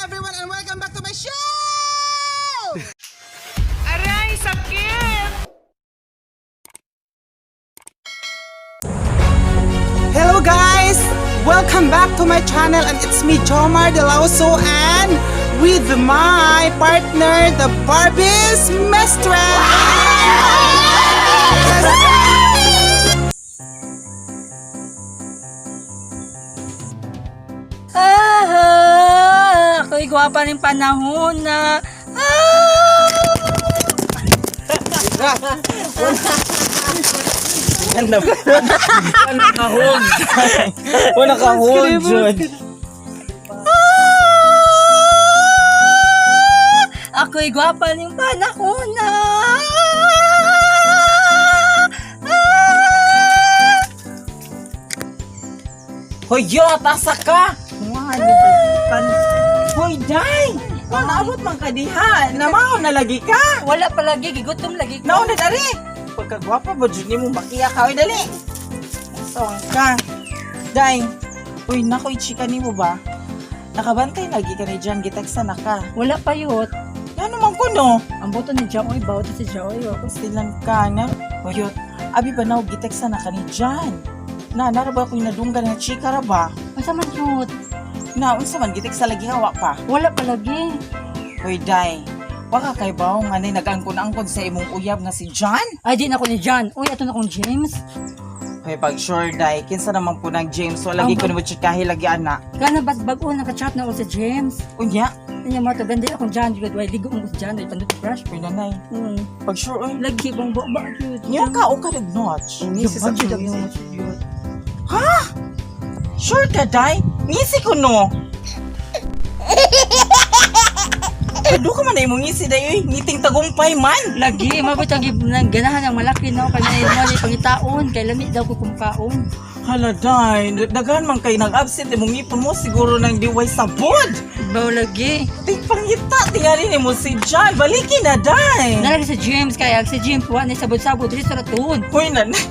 Everyone, and welcome back to my show! Aray, sakit! Hello guys! Welcome back to my channel, and it's me, Jomar Delauso, and with my partner, the Barbie's Mistress! Ah, ako'y gwapa ng panahon na. Ah! Nakahog. Wala nakahog, Jud. Ah! Ako'y gwapa ng panahon na. Ah! Hoy, yo, tasa ka! Hoy, day! Naabot man ka diha. Namaon na lagi ka. Wala pa lagi, gigutom lagi ko. Naon na dari. Pagkagwapa ba, Jud, nimo makiya ka. Hoy, dali. Sawang ka. Day. Uy, nako, ichika nimo ba? Nakabantay lagi ka ni John, giteksa na ka. Wala pa yun. Ano man ko, no? Ang buto ni Jaoy, bawat si Jaoy. Oh. Silang ka na. Hoyot, abi ba na giteksa na ka ni John? Na, nara ba ko'y nadunggan nga chika ra ba? Unsa man yun? Na, unsa man giteksa lagi ka, wa pa. Wala pa lagi. Hoy, day. Waka kay bawo nga nay nag-angkon-angkon sa imong uyab nga si John. Ay, di na ako ni John. Uy, ato na akong James. Hoy, pag sure day, kinsa naman po ng James, wala lagi ko nimo chikahi lagi ana. Kana bas bago naka-chat na ako si James. Unya, Anya mo to ganda akong John, jud way ligo mo si John, ay pandot brush. hoy nanay. Pag sure oy. Lagi bang ba ba jud. Nya ka o ka notch. Ngisi sa Jud ngisi. ang jud. Sure ka day? Ngisi ko no. Kado ka man na imong ngisi day oy, ngiting tagumpay man. Lagi mabot ang nang ganahan ang malaki no kay mo ni pangitaon kay lami daw ko kumkaon. Hala day, daghan man kay nag-absent imong ngipon mo siguro nang diway sabod. Baw lagi. Ting pangita tingali nimo si John, baliki na day. Nalagi si James kay ang si James wa ni sabod-sabod diri sa ratuon. Hoy nanay,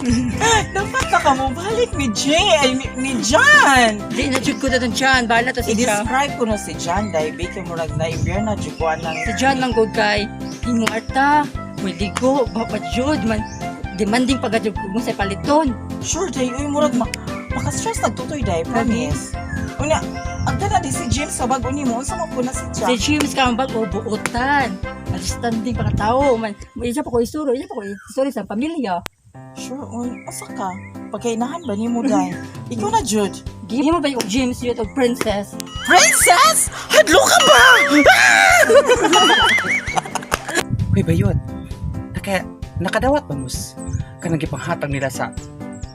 dapat na ka mo balik ni Jay, ay ni John. Di na jud ko datong John, bahala to si John. I-describe ko na si John dahil bigyan mo na imbyer na jud ng Si John man gud kay hinguarta, may ligo, ba pa jud man demanding pagka jud mo sa paliton. Sure day, uy murag maka-stress nagtutoy day, promise. Una, ang gana di si James sa bago nimo, unsa man po na si Si John? James ka ang bago buotan. Understanding pa ka tao man. Isa pa ko isuro, isa pa ko isuro sa pamilya. Sure, uy, asa ka? Pagkainahan ba nimo day? Ikaw na jud. Gihimo ba yung James yun og princess? Princess! Hadlo ka ba? Hoy, bayot. Naka, nakadawat ba mus? Kanang gipanghatag nila sa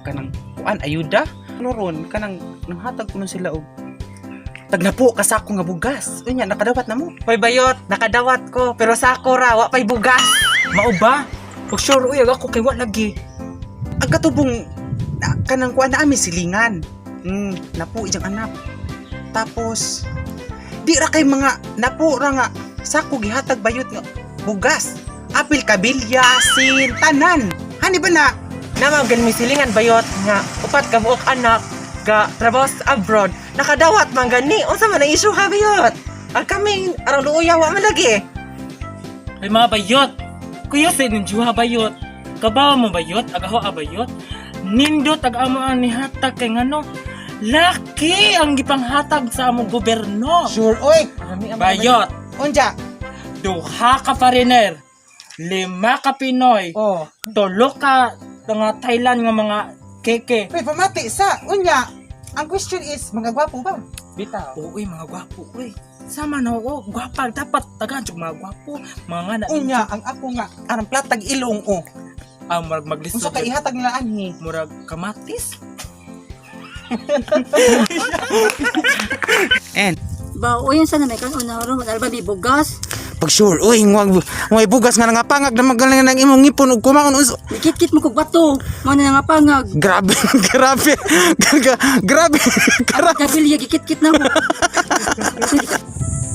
kanang kuan ayuda? Ano ron? Kanang nanghatag kuno sila og tagnapo ka sako nga bugas. Unya nakadawat na mo. Hoy bayot, nakadawat ko, pero sako ra, wa pay bugas. Mao ba? Pag sure uy, ako kay wa lagi. Ang katubong na, kanang kuan na ami silingan. Napo ijang anak. Tapos di ra kay mga napo ra nga sako gihatag bayot nga bugas. Apil kabilya sin tanan. Hani ba na Namang mi silingan bayot nga upat ka buok anak ga trabaho sa abroad. Nakadawat man gani, unsa man ang issue ha bayot? Ang kami arang luoya wa man lagi. Ay mga bayot. Kuya sa inyong juha bayot. Kabawa mo bayot, agaho a bayot. Nindot ag amo ang nihatag kay ngano. Laki ang gipanghatag sa among gobyerno. Sure oy. Bayot, Unja. duha ka foreigner, lima ka Pinoy, Oh. tulo ka mga Thailand nga mga keke. Uy, pamati sa unya. Ang question is, mga gwapo ba? Bitaw. Uy, mga gwapo, uy. Sama na ako, gwapa. Dapat tagaan jud mga gwapo. Mga nga na Unya, ang ako nga arang platag ilong oh. ah, murag maglisod. Unsa kay ihatag nila anhi? Murag kamatis. And Ba, uy, sa na may kanon na ron, wala ba may bugas? pag sure, uy, wag may bugas nga nangapangag na magaling ng imong ngipon ug kumaon unsa. Nikit-kit mo kog bato, mo na nga pangag. Grabe, grabe. Grabe. Grabe. Kabilya gikit-kit na mo.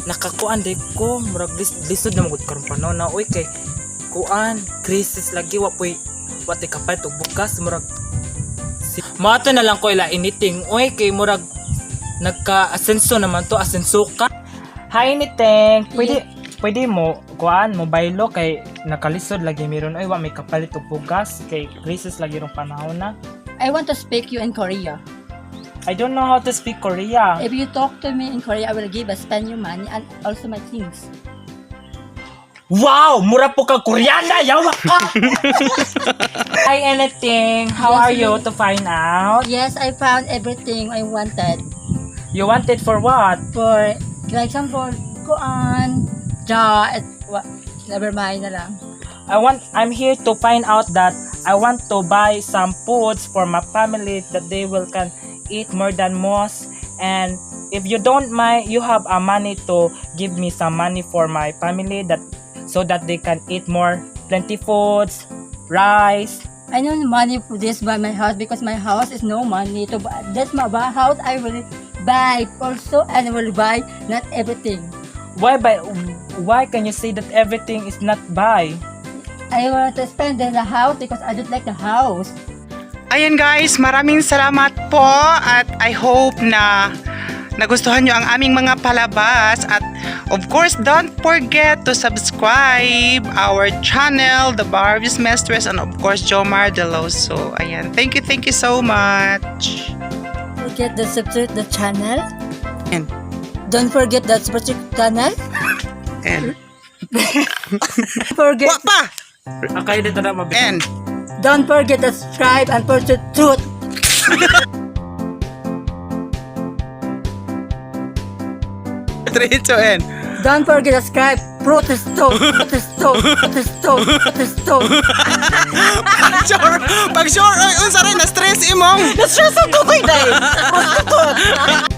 Nakakuan day ko murag lisod na magud karon panahon na uy kay kuan crisis lagi wa poy wa tay kapalit og bukas murag si, maato na lang ko ila anything uy kay murag nagka-asenso naman to asenso ka. Hi, Niteng. Pwede mo kuan mo baylo kay nakalisod lagi meron ay wa may kapalit og bugas kay crisis lagi rong panahon na. I want to speak you in Korea. I don't know how to speak Korea. If you talk to me in Korea, I will give a spend your money and also my things. Wow, mura po ka Koreana, yawa ka. Hi, anything. How Yes, are you ma'am. to find out? Yes, I found everything I wanted. You want it for what? For, like example, kuan, ja, at, wa, never mind na lang. I'm here to find out that I want to buy some foods for my family that they will can eat more than most, and if you don't mind, you have a money to give me some money for my family that so that they can eat more plenty foods, rice. I don't money for this buy my house because my house is no money to buy. That's my buy house. I will buy also and I will buy not everything. Why can you say that everything is not buy? I want to spend in the house because I don't like the house. Ayan guys, maraming salamat po at I hope na nagustuhan nyo ang aming mga palabas at of course, don't forget to subscribe our channel, The Barbie's Mistress, and of course, Jomar Deloso. Ayan, thank you so much. Forget the subscribe the channel. And, Don't forget the subscribe channel. and, Forget wa pa! Akay dito na mabi. And, Don't forget to subscribe and pursue truth. 3, 2, and. Don't forget to subscribe. Protesto, protesto, protesto, protesto. Pag sure, pag sure, oy, unsa rin, na-stress imong. Na-stress ang kukoy, day! Prostitute!